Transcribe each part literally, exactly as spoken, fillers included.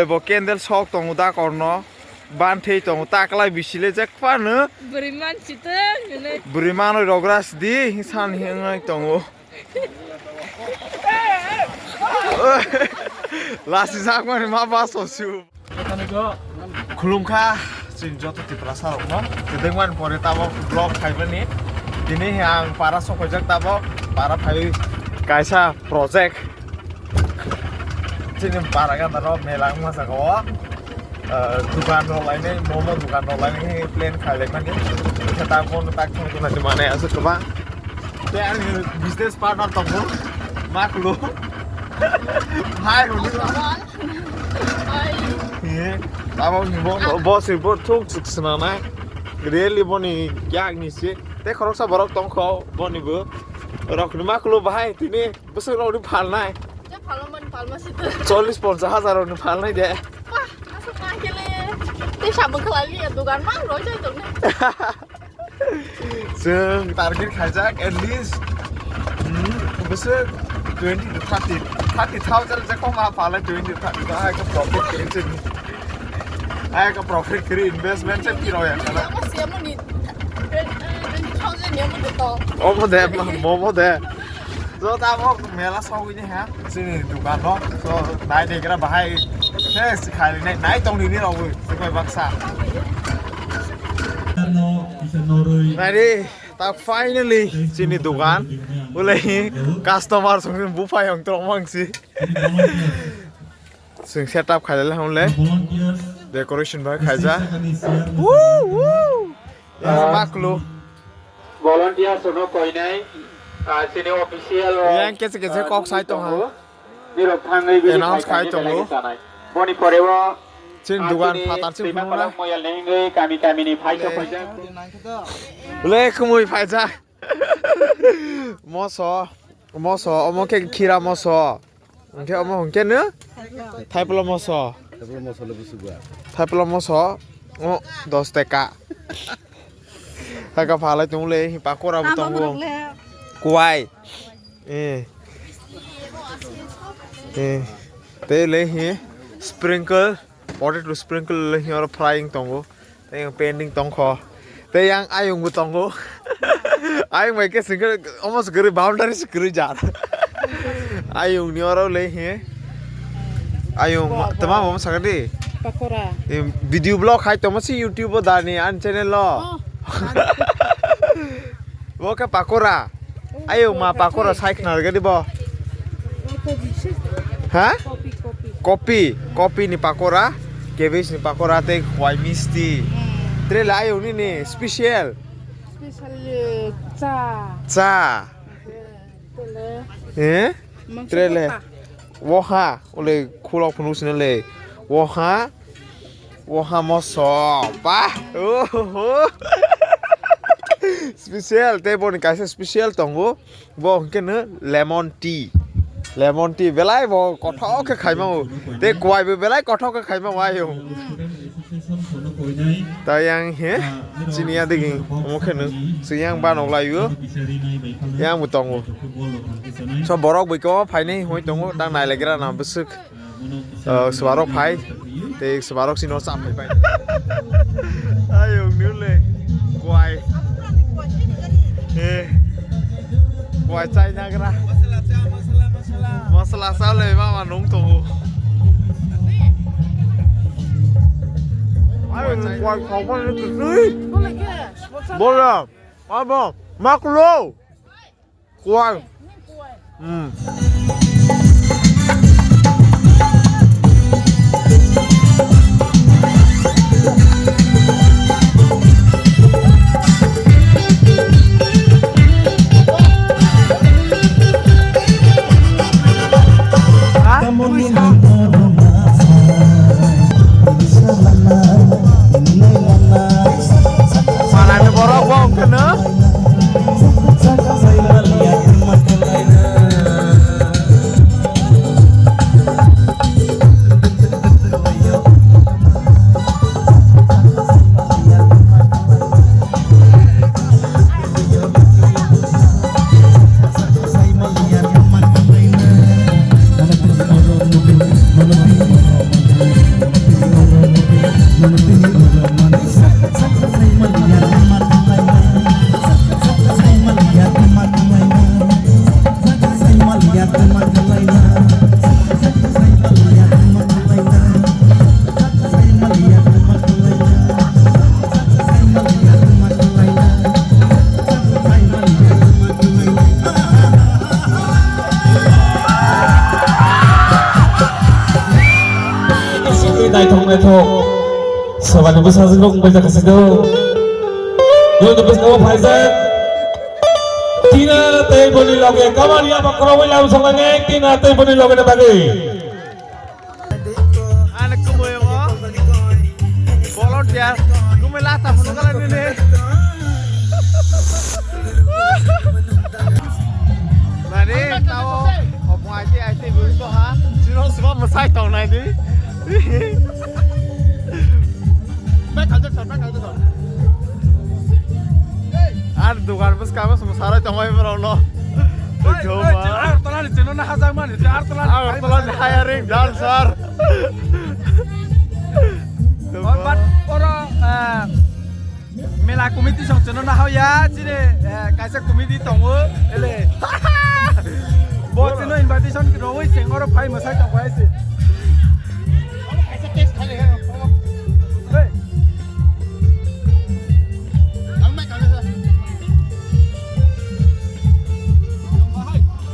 Bo candle sok tongo da korno. Ban thei tongo taklai bisile jek phano. Bwrwi man sitwng hinwi. Bwrwi manwi rogra sidi san hinwi tongo. Lasi jakmani ma baso siu. Khulumkha chwng joto Tiprasa rokno. Kedengmani pore tabok vlog khaimani. Tini ang para sokojak tabok para phai kaisa project. Chini para gana ro mela wngma jaga o. Ah, dukan rok lainai, momo dukan rok lainai khe plan khlai lai mani. Khe ta phone tak phone khna di mane aswk kwbang. Tei ani business partner tongo. Ma kulo. Hai hunu. He, abo ni bo, bo se bo thuk suk swnanai. Really boni yak ni se. Tei khoroksa borok tongkho boni bo. Rok ni ma kulo bahai tini bwswk rok ni phalnai. Je phalmani phalma se to. Chollis ponchas hajar rok ni phalnai de. Wah, aswk ma kele. Tei sabung khlai liya dugan ma roi jai tongnai. Chwng target khaijak at least, hmm, bwswk twenty to thirty, thirty thousand je kok ma phalai twenty to thirty thousand ai ka profit kiri chini. Ai ka profit kiri investment se piro ya kala. Apa sih apa ni? Twenty thousand ya mo to. Omo de, momo de. So, tabok mela sogwi ni ha, chini dukan no. So, nai de gra bahai, se sikhai nai, nai tong ni ni rogwi, sikhai baksa. Nai de, ta finally, chini dukan. Ulai, customer song bu phai ang tong mang si. Sing setup khailai hamle. Decoration bai khaija. Woo, woo. Maklu. Volunteers no koinai, ah, sini official rok, yang kese kese ah, kok sai tong ha. Nirok thangwi bini announce khai khai tongo. Sanai. Boni pore o, chini ah, dugan sini phatar chini Sima phunukna. Kolok moyal nengwi kami kami ni phai le. Sok phaijak. Le khumui phaijak. Moso, moso, omo khe khira moso. Hwnkhe omo hwnkhe no? Thaipla moso. Thaipla moso le busu bua. Thaipla moso. O dos teka. Haka phalai tongo le, pakora bo tongo. Kuwai. Eh. Eh. Tei le hi sprinkle. Potato sprinkle le hi oro frying tongo. Tei yang pending tongkho. Tei yang ayung bo tongo. Ayung bai khe singkhe almost gari boundary se kwrwi jar. Ayung ni oro le he. Ayung tama mama sakadi. Pakora. Video blog khai tongma si YouTube o dani an channel lo. Oh. Bo khe pakora. Ayung ma pakora sai khna gadi bo. Ha? Kopi, kopi. Kopi, kopi ni pakora, cabbage ni pakora tei khwai misti. Hmm. Tre lai uni ni special. Special, eh, cha. Cha. Tele. Eh? Mangsa tre le. Kopa. Woha, ole khulok phunu sini le. Woha. Woha moso. Pa. Oho. Special, tei boni kaisa special tongo. Bo hwnkhe no lemon tea. Lemon tea belai bo kothok khe khaima o. Tei kwai bo belai kothok khe khaima o ayung. Tai yang he chini ya digi omo khe no siyang banok lai o. Yang bo tongo. So borok bo ko phainai hoi tongo tang nai lai gra na bwswk. Oh, swbarok phai. Tei swbarok sino cha phai pai. Ayung niu le. Kwai. Eh. Kwai chai nagra. Masala cha, masala, masala. Masala cha le mama nung tongo. Ayung kwai khokma ni kusui. Bola. Abo. Maklo. Kuwai. Hmm. Salai borok bo wngkha no. Naithok naithok. Sabani bwsajwk rok wngbai jakha se do. Yoni bwskango phaijak. Tina tei boni loge kamani abo khorokbai lam songlainai Tina tei boni loge ni bagwi. Ani kumui mo. Volunteer. Kumui lata phunukala nini. Mane tao obung aiti aiti bui to ha. Sino sima masai tong nai di. Ar dugan bwskango sum sarai tongmai borok no. Agartala ni chino na hajak mani, Agartala ni Agartala ni hiring dancer. But oro, ah, mela committee song chino na hao ya, chini, eh, kaisa committee tongo, ele. Bo chino invitation rogwi seng oro phai mwsai tong phai se. Omo kaisa test khai le, omo. Hey. Ang mai kang sa.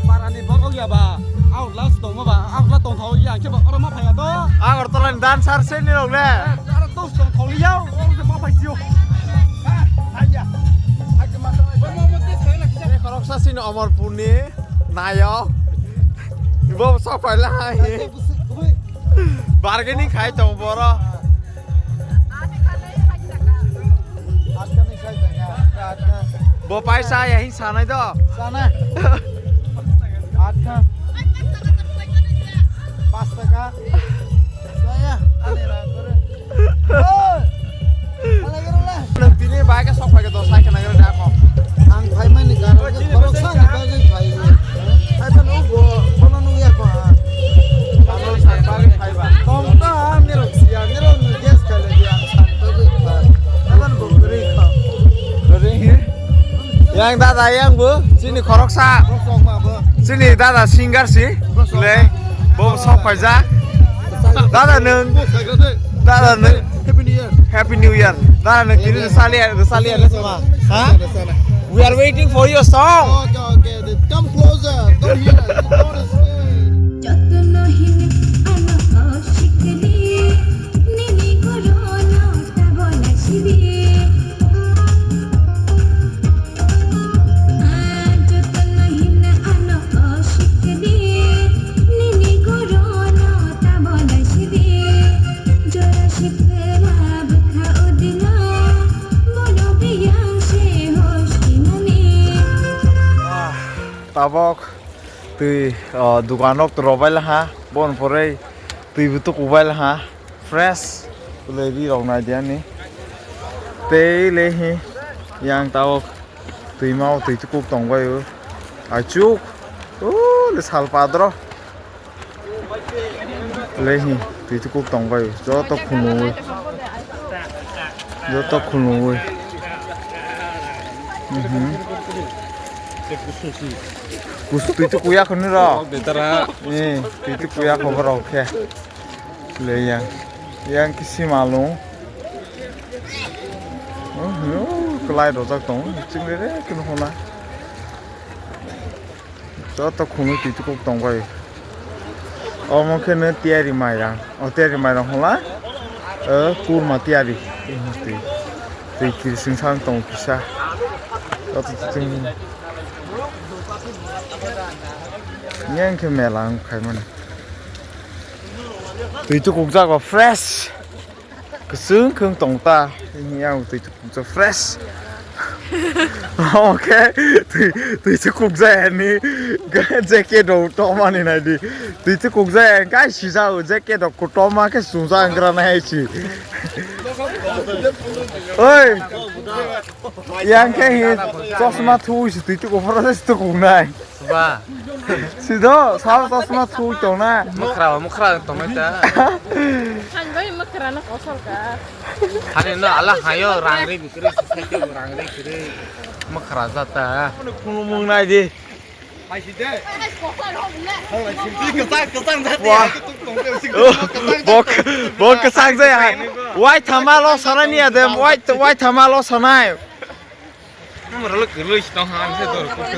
Parani borok ya ba, Agartala tongma ba, Agartala tongthok ya, khe ba oro ma phaya to. Agartala ni dancer se ni rok le. Aro to tongthok ya, oro se ma phai sio. Ha, ha ya. Ha ke ma sa. Omo omo test khai le kisa. Khoroksa sini Omorpur ni nayok. Ibo sa phai la hai. Bargaining khai tong boro. Bo paisa ya hin sanai do. Sana. Atkha. Pas taka. Saya. Ani rang kore. Oi. Ala gero la. Nang tini bai ka sok pai ka do sai ka nang da ko. Ang phai mani garo ke khorok sa ni bagwi phai. Hai ta no bo, bono nung ya ko ha. Bono sa bagwi phai ba. Tong ta ha, nirok sia, nirok ni gas ka le dia, sa bagwi phai. Aban bo gri kha. Gri. Yang dada yang bo, sini khorok sa. Sok ma bo. Sini dada singer si. Le. Bo sok phai ja. Dada nung. Bo sai ka de. Dada nung. Happy New Year. Happy New Year. Dada nung tini sali, sali ada sama. Ha? We are waiting for your song. Okay, okay. Come closer. Don't hear. Don't stay. Jotono hini ano oshikri, nini gorono tabola shiri. Ah, jotono hini ano oshikri, nini gorono tabola shiri. Jora shikra bwkha odino, bono biyang se hoshkinani. Tabok twi, o, dugan rok robai laha, bon porei twi bo tukubai laha, fresh, le ri rok nai dia ni. Tei le hi yang tabok twi ma o twi tukuk tong bai o, achuk, o, le sal padro. Lehi, twi tukuk tong bai, joto khulumui. Joto khulumui. Mhm. Kusu twi tukuya khunu ro. Eh, twi tukuya khobor rok khe. Leya. Yang kisi malung. Oh, no, kelai rojak tong, chingre re, kunu hona. Joto khunui twi tukuk tong bai. Omo khe no tiyari mairang. O tiyari mairang hwnla, o kurma tiyari. Twi, twi kirsing sang tong kisa. Joto twi. Yang khe mela wng khaimani. Twi tukuk jago fresh. Kwchwng khwng tong ta, yang twi tukuk fresh. Omo khe twi, twi tukuk jaya ni jacket rok tongmani nai di. Twi tukuk jaya kai sijao jacket rok kotorma khe chumjak wngkra nai hai si. Oi, yang khe hi chosma thui si twi tukuk phoro se tukuk nai. Ba. Sido, sal chosma thui tong na. Mwkhra, mwkhra tong na ta. Hangoi mwkhra no kosol ka. Hani no ala hayo rang ri bikri, sisai rang ri kri. Mwkhra jata. Khulumung nai di. Wah. Bok, bok kesang jaya. Wai thama lo sana ni adem, wai, wai thama lo sana. Nomor lo kwrwi si tong ha, ang se dor kok si.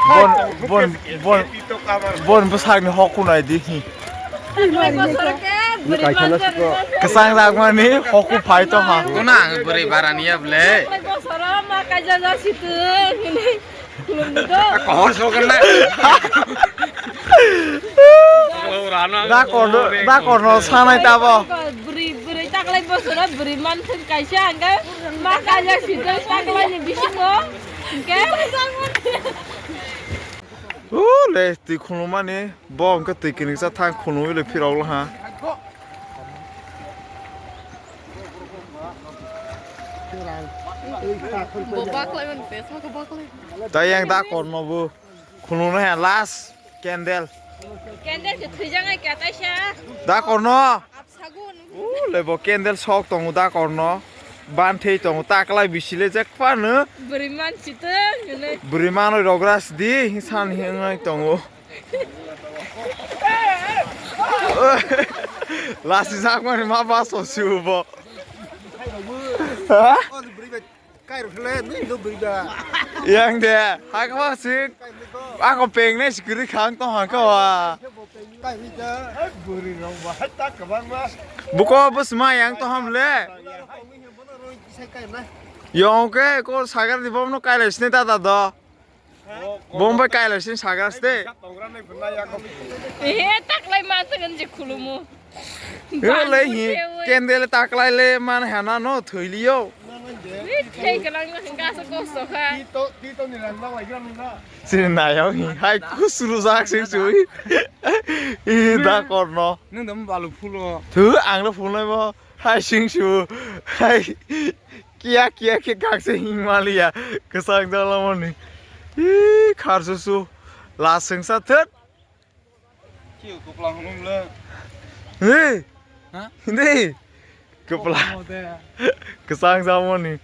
Bon, bon, bon, bon bwsakni hokku nai di. Kwchang jakmani hokku phai tongha. Kuna ang bwrwi barani ya ble. Bosoro ma kaija ja sitwng. Khulumdo. Kohor sokna. Da korno, da korno sanai tabo. Bwrwi, bwrwi taklai bosoro bwrwi manthung kaisa hwnkhe ma kaijak sijak taklaini bisingo hwnkhe. O le twi khulumani bo hwnkhe twi kiniksa thang khulumwi le phirok laha. Bo baklai man pe, saka baklai. Tai yang da korno bo. Khulumno he last candle. Candle se thwijak ai kya taisa. Da korno. Apsagun. U le bo candle sok tongo da korno. Ban thei tongo taklai bisile jek phano. Bwrwi man sitwng hwnwi. Bwrwi manoi rogras di san hinwi tongo. Lasi jakmani ma baso si ubo. Ha? Kairo thele nui do bwrwi ba. Yang de, hakma sing. Ako pengnai sikiri khang tong hangka wa. Kairo ja. Bwrwi rok ba hai ta kwbang ba. Buko bwsma yang tong ham le. Sai kai na. Yong ke ko sagar di bomno kailai sini tata do. Bombai kailai sini sagar ste. He taklai ma tong je khulumu. Yo le hi candle taklai le man hana no thoiliyo. Wi thei kalang na hingka sa kosto kha. Tito, tito ni rang na wai gram na. Sini na yo hi hai kusuru jak sing sui. I da korno. Nung dam balu phulo. Thu ang lo phulnai bo. Hai sing su. Hai. Kia kia ke gak se hing maliya. Kwchang jalamani. I khar su su. La sengsa thot. Kio kwpla hwnwi le. Hey! Ha? Hindi! Kwpla. Oh, de. Kwchang jamani.